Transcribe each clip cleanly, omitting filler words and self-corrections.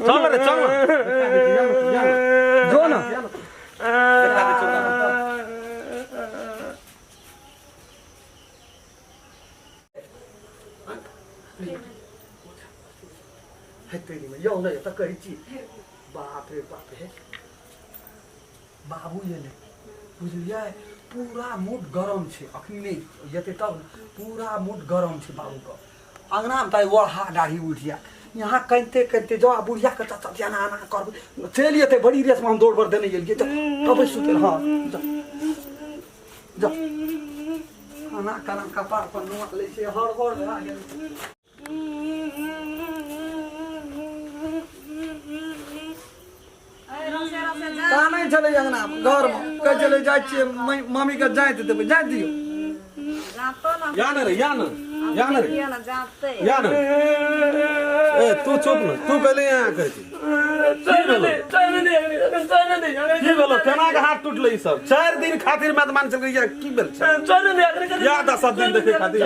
चल रे चल ना। जो ना देखा दे चल ना। हे तेरी में यौ नहि तऽ कहै छी बाप रे बाप हे बाबू एलै बुझलियै पूरा मूड गरम छै अखनी नहि जेतै तब ने पूरा मूड गरम छै बाबूके अङ्गनामे तऽ ओढ़ा दाढ़ी उठि जायत यहाँ कनिते कनिते जाउ आ बुढ़ियाके चाचा एना एना करबै चलि एतै बड़ी रेसमे हम दौड़ बर देने गेलियै तऽ तबै सुतै हँ जाउ जाउ खाना खाना कपार पर नुआ लै छै हड़बड़ भए गेल। कानै छलै अङ्गना घरमे कहै छलै जाइ छियै मम्मीके जाइत देबै जाइत दियौ। या न रे या न या न रे या न ए तू चुप न तू कहले यहाँ कहै छी की भेलो केना के हाथ टूटले ई सब 4 दिन खातिर मत मान चल गई की भेल छै या 10 दिन देखे खातिर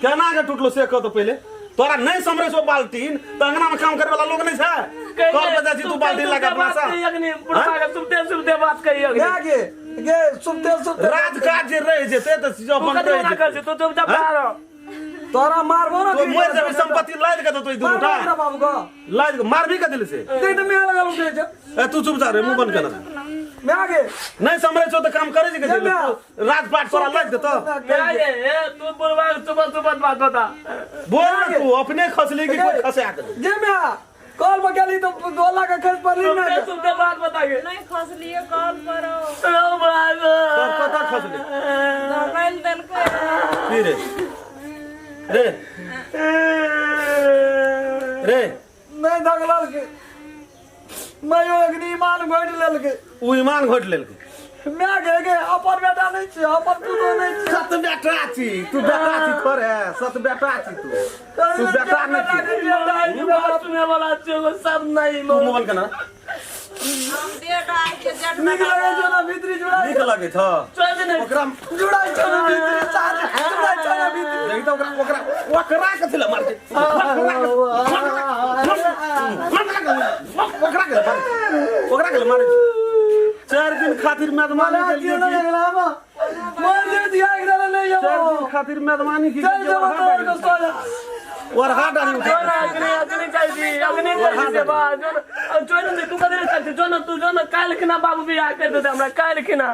केना के टूटलो से कह तो पहिले तोरा नहीं समरे छौ बाल्टीन त अंगना में काम करे वाला लोग नहीं छै कल पे जाइ छी तू बाल्टीन लगा अपना सा बात कही गे गे गे सुनते सुनते राज काज जे रह जेते त अपन रह जेतै। तू चुपचाप रह तोरा मारबो ना तो मर जेबे संपत्ति लाद के तो दुनू टा मारबो बाबू को लाद के मारबी के दिल से देख त मैं लगल उठे छ ए तू चुप जा रे मुंह बंद कर मैं आगे नहीं समरे छो त काम करे जे के ये मैं। राजपाट तोरा लाद दे तो तू बुढ़वा सुबह सुबह बात बता बोल ना तू अपने खसली कि कोई खसा दे जे मैं कॉल पर गेली तो गोला के खस पड़ली ना सुनते सुनते बात बता के नहीं खसलिए कॉल पर ओ बाबू तब कतऽ खसली धकेल देलकै की रे रे रे नहीं धगलल के मैं अग्नि ईमान घोट लेलके उ ईमान घोट लेलकै मैं गे गे अपन बेटा नहीं छी अपन पुतो नहीं छी सत बेटा छी तू बेटा छी थोड़े सत बेटा छी तू तू बेटा नहीं छी बात सुने वाला छो सब नहीं तू मोबाइल केना हम डेढ़ आइ के जेठ नीक लगे छौ ना भीतरी जुड़ाइ नीक लगै छ चल नहीं ओकरा जुड़ाइ छौ ना भीतरी सार जुड़ाइ छौ ना भीतरी देखी त ओकरा ओकरा ओकरा कथी लए मारतै ओकरा के ओकरा के मारै छै 4 दिन खातिर मेजबानी मना के कियो लिए ना लगला मा मोर दे दिया एकरा ले चार जाबो दिन खातिर मेजबानी की चल जाबो तोर को सोजा और हाथ डाली उठा जो ना अग्नि अग्नि चाहिए अग्नि चाहिए से बात जो ना जो ना तू कदरे चलते जो ना तू जो ना काल खिना बाबू बियाह कर देते हमरा काल खिना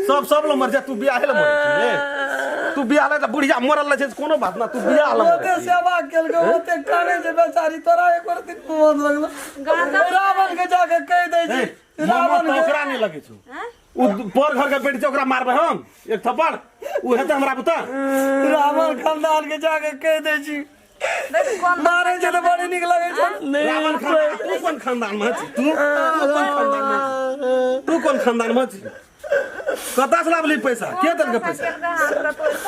सब सब ल मर जा तू बियाहे ल मरे छी रे तू बियाह ल त बुढ़िया मरल रहै छै कोनो बात ना तू बियाह ल मरे ओते छी। सेवा केलको ओते काने छै बेचारी तोरा एक बार दिन मोन लगलो रावण के जाके कहि दै ए, छी मामा रावण तऽ के ओकरा नहि लगै छौ उ पर घर के बेटी छै ओकरा मारबै हम एक थप्पड़ उ हेतै हमरा बुता रावण खानदान के जाके कहि दै छी मारे छै तऽ बड़ी नीक लगै छै रावण खानदान तू कोन खानदान में छी तू तू कोन खानदान में छी? तू कोन खानदान में छी कतऽ से लाबली पैसा के देलकै पैसा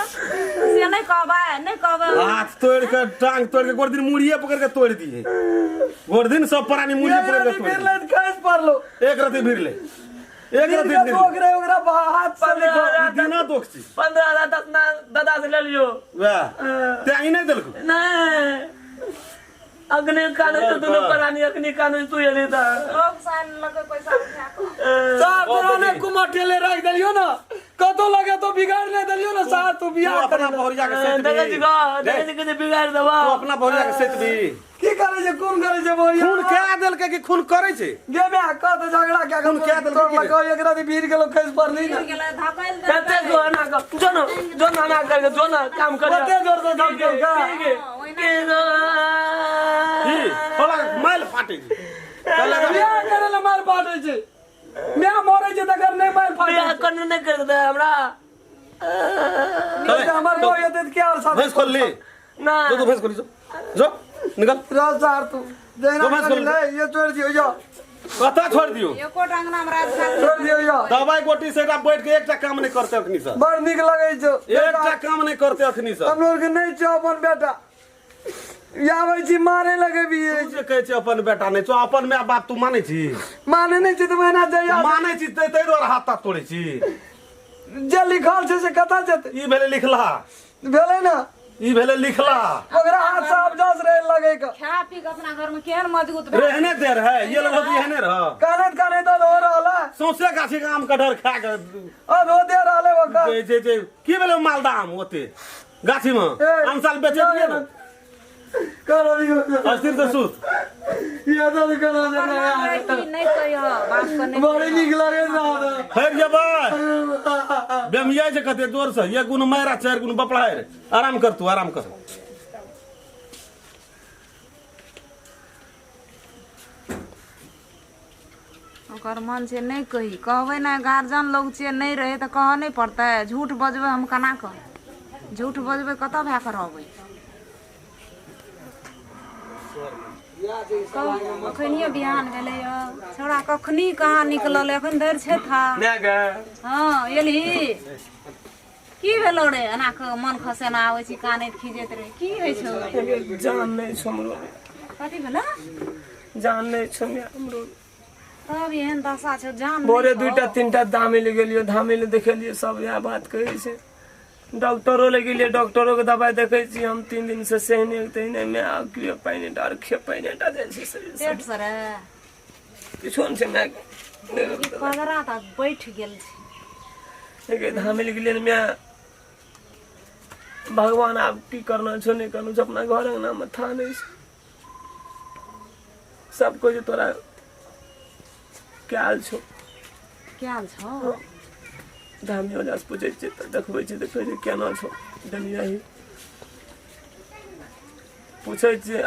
से नहीं कहबै नहीं कहबै हाथ तोड़ के टांग तोड़ के गोर दिन मुड़िए पकड़ के तोड़ दिए गोर दिन सब प्राणी मुड़िए पकड़ के तोड़ फिर दिए। लैत खसि पड़लो एक रति भीड़ ले एक रति दिनका भीड़ दोख रहे ओकरा हाथ से लिखो ले दिना दोख छी 15,000 दतना दादा से ले लियो वएह तें ई नहि देलकौ नहीं अग्नि कानून तो दोनों प्राणी अग्नि कानून तू एली त लोग सान लगे पैसा उठा कऽ सार तोरा ने कुमार ठेले राख देलियो ना कतो लगे तो बिगाड़ नहीं देलियो ना सार तू तू बियाह अपना कर बहुरिया के सेत देखै छी भी गो देखै छी के बिगाड़ देबा तू अपना बहुरिया के सेत भी की करे छै कोन करे छै बोरिया खून कए देलकै कि खून करै छै गे बे कत झगड़ा क्या खून कए देलकै तोर की रे? लगा एक रात भीड़ गेलो खसि पड़ली ना गेलै धकेल कते देलकै गो ना गो जो ना जो ना ना कर जो ना काम कर ओते जोर से धकेल का के की थोड़ा माइल फाटै छै कहलक, बियाह करे ले मार फाटे छै म्या मरे छै तकर नहीं मार फाटे बियाह करने नहीं कर दे हमरा छै हमर बो हेतै त के और साथ भैंस खोल ली ना जो तू भैंस खोली जो जो निकल रह सार तू जहिना जो भैंस करी खोल ले ये छोड़ दियो यो कतऽ छोड़ दियौ एको अंगना में राज खातिर छोड़ दियो यो दवाई गोटी से एकटा बैठ के एकटा काम नहीं करते अखनी सर बड़ नीक लगै छौ एकटा काम नहीं करते अखनी सर हमरो के नहीं छौ अपन बेटा आबै छी मारे लगे भी तू जे कहै छै अपन बेटा नहि छौ अपन माय बाप तू मानै छी माने नहीं छै तऽ महीना जइया मानै छी तै ताहि दुआरे हाथ ताथ तोड़ै छी जे लिखल छै से कतऽ जेतै ई भेलै लिखलहा भेलै ने ई भेले लिखला ओकरा हाथ साफ जस रहे लगे का खा पी के अपना घर में केहन मजबूत रहने दे रहे ये लगत एहने रह कानत कानत हो रहला सौंसे गाछी के आम कटहर खा के अब हो दे रहले ओकर जे जे जे की भेले मालदा आम ओते गाछी में आम साल बेचे दिए ना करो अस्थिर से सुत ये तो करो नहीं कहियो बाप को नहीं बड़ी नीक लगे रहा फेर जेबै बेमिया जे कते जोर से एक गुण मारा चार गुण बपड़ा रे आराम कर तू आराम कर ओकर मन छै नहीं कही कहबै ना गार्जियन लोग छै नहीं रहे तऽ कहऽ नहीं पड़तै झूठ बजबै हम केना कह झूठ बजबै कतऽ भए कऽ रहबै अखनियो बिहान भेलै छोड़ा कखनी कहाँ निकलल एखन धरि छै था हाँ एलही की भेलो रे एना कऽ मन खसेना आबै छी कानैत खीजैत रहे की होइ छौ जान नहीं छौ हमरो कथी भेलो जान नहीं छौ हमरो तब एहन दशा छौ जान भोरे दुईटा तीनटा धामे ले गेलियो धामे ले देखेलियो सब इएह बात कहै छै डॉक्टरो ले गेलियै डॉक्टरो के दवाई देखै छी हम 3 दिन से सहने तहने में आ के पानि डार खे पानि टा जाइ छै शरीर से पेट से रे किछो नहि छै my पगरा तऽ बैठ गेल छै के धामे ले गेलियै my भगवान आब की करना छौ नहि करना छौ अपना घर अंगना में था नहीं छै सब कोई तोरा क्याल छौ क्याल छौ धामी ओझा से पूछै छियै तऽ देखबै छै तऽ कहै छै केना छौ डलियाही पूछै छियै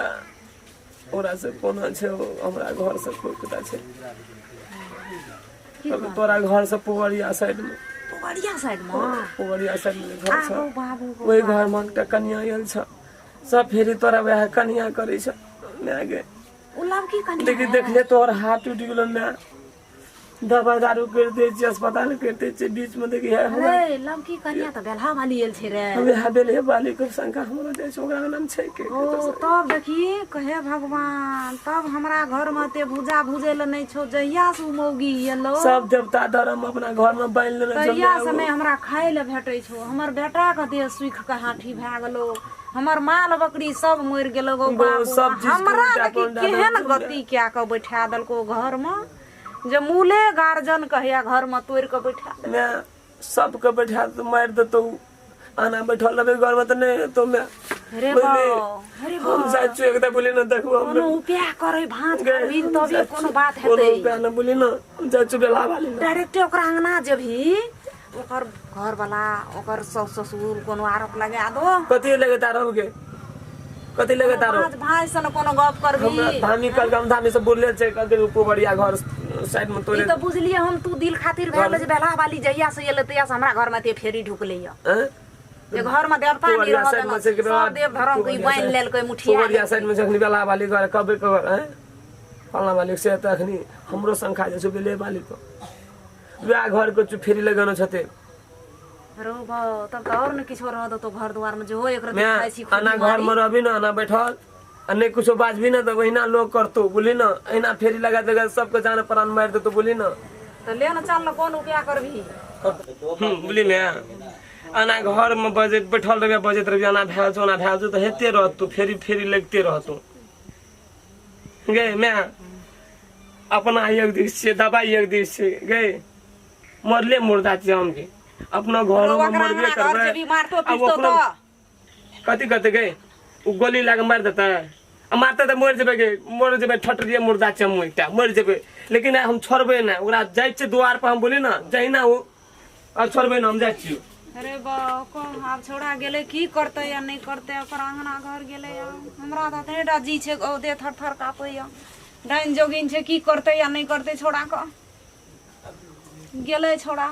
ओकरा से कोना छै हमरा घर से कोई छै तोरा घर से पुवरिया साइड में पुवरिया साइड में पुवरिया साइड में घर छै ओहि घर में एकटा कनिया आयल छ सब फेरी तोरा वएह कनिया करै छ my गे ओ लड़की कनिया लेकिन देखले तोहर हाथ टूटि गेलो my दवा दारू कर दे छी अस्पताल कर दे छी बीच में देखी है हमरा रे लड़की कनिया तऽ बेलहा वाली आयल छै रे हम यहाँ बेलहे वाली के शंका हमरो जाइ छै ओकरा नाम छै के ओ तब देखी कहे भगवान तब हमरा घर में ते भूजा भूजै लए नहि छौ जहिया से उ मौगी एलो सब देवता धर्म अपना घर में बान्हि लेने छौ तहिया से नहि हमरा खाय लए भेटै छौ हमर बेटा के देह सूखि के हाथी भए गेलो हमर माल बकरी सब मरि गेलो गो बाबू सब चीज के हमरा उल्टा देखी पुल्टा केहन देलको। गति कए कऽ बैठा देलको घर में जे मूले गार्जन कहैया घर में तोड़ि कऽ बैठा देलको। मैं सबके बैठा तो मारि देतौ आना बैठल रहबै घर में तऽ नहि हेतौ मैं रे बुझली? बाउ रे हम बाउ जाइ छियौ एकदा बोली न देखबो हम कोनो उपाय करै भाँज गे, करबही हम तभी जाइ कोनो छियौ। बात कोनो हेतै उपाय न बोली न हम जाइ छियौ बेला वाली न डायरेक्टे ओकरा अंगना जेबही ओकर घरवाला ओकर सास ससुर कोनो आरोप लगा दो कथी लगे तारो के कथी लगे तारो भाँज भाई से न कोनो गप करबही हमरा धामी कल हम धामी से बोलले छै कहलकै पुबरिया घर साइड में ई तोरे तऽ बुझलियै हम तू दिल खातिर भेल जे बेला वाली जहिया से एलै तहिया से हमरा घर में ते फेरी ढुकलै यऽ हैं जे घर में देवता नहीं पुबरिया रहल साइड में छै कि सब देव धर्म के ई बान्हि लेलकै मुठिया पुबरिया साइड में जखनी बेला वाली घर कबे के घर हैं फलना वाली से तऽ अखनी हमरो शंखा जे छै बेले वाली को वएह घर के फेरी लगानो छते रो बाउ तब तऽ और ने किछो रह देतो घर दुआर में जो एक रत्ती मैं खाइ छी आना घर में रहबी ना आना बैठल आ नहीं कुछो बाजबी ना तऽ वहिना लोग करतो बोली ना अहिना फेरी लगा देगा सबके जान प्राण मारि देतो बोली ना तऽ ले न चल न कोन उपाय करबही बोली ने आना घर में बजैत बैठल रहबे बजैत रहबी आना भए छौ ओना भए छौ तऽ हेते रहतो फेरी फेरी लगिते रहतो गे मैं अपना एक दिस छै दबाई एक दिस छै गे मरले मुर्दा छियै हम के अपना घर में ओकरा मरबे अंगना घर करबै जेबही मारतो आब पीटतो ओकरो तऽ कथी कहते गे उ गोली लागे मारि देतै आ मारतै तऽ मरि जेबै गे मरि जेबै ठटरिये मुर्दा छै हम एकटा मरि जेबै लेकिन आइ हम छोड़बै नहि ओकरा जाइ छियै दुआर पर हम बोली ने जहिना ओ आ छोड़बै ने हम जाइ छियै अरे बाउ कह आब छौड़ा गेलै की करतै या नहि करतै ओकर अंगना घर गेलै हमरा तऽ एतने टा जी छै ओ देह थर थर काँपैया डाइन जोगिन छै की करतै या नहि करतै छौड़ा के गेलै छौड़ा।